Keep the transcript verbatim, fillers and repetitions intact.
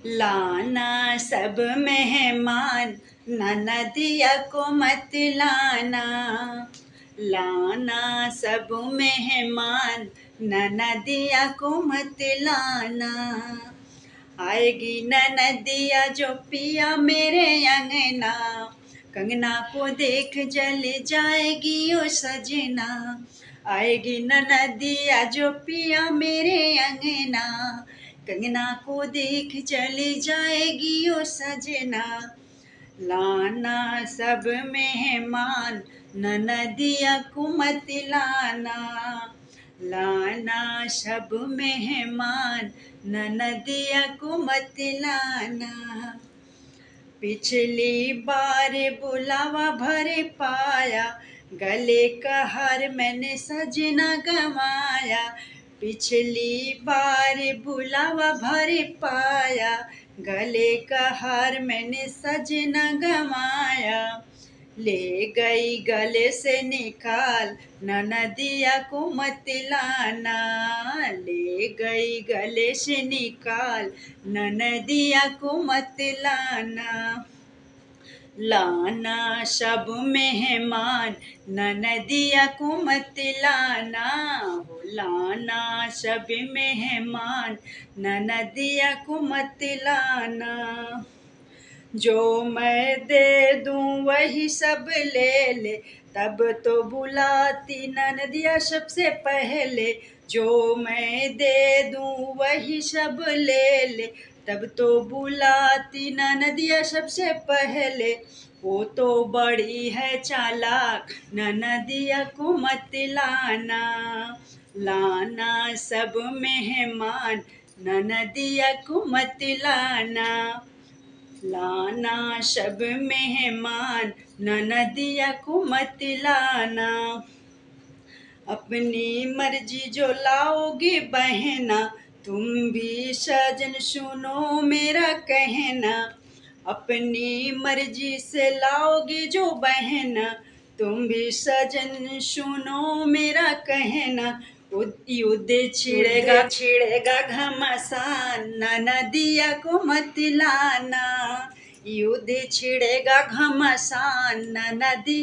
लाना सब मेहमान, ननदिया को मत लाना। लाना सब मेहमान, ननदिया को मत लाना। आएगी ननदिया जो पिया मेरे अंगना, कंगना को देख जल जाएगी ओ सजना। आएगी ननदिया जो पिया मेरे अंगना, कंगना को देख जल जाएगी ओ सजना। लाना सब मेहमान, ननदिया को मत लाना। लाना सब मेहमान, ननदिया को मत लाना। पिछली बार बुलावा भर पाया, गले का हार मैंने सजना गंवाया। पिछली बार बुलावा भर पाया, गले का हार मैंने सजना गंवाया। ले गई गले से निकाल, ननदिया को मत लाना। ले गई गले से निकाल, ननदिया को मत लाना। लाना सब मेहमान, ननदिया को मत लाना। हो लाना सब मेहमान, ननदिया को मत लाना। जो मैं दे दूं वही सब ले ले, तब तो बुलाती ननदिया सबसे पहले। जो मैं दे दूं वही सब ले ले, तब तो बुलाती ननदिया सबसे पहले। वो तो बड़ी है चालाक, ननदिया को मत लाना। लाना सब मेहमान, ननदिया को मत लाना। लाना सब मेहमान, ननदिया को मत लाना। अपनी मर्जी जो लाओगे बहना, तुम भी सजन सुनो मेरा कहना। अपनी मर्जी से लाओगे जो बहना, तुम भी सजन सुनो मेरा कहना। उद-, युद्ध छिड़ेगा, छिड़ेगा घमासान, ननदिया को मत लाना। युद्ध छिड़ेगा घमासान, ननदिया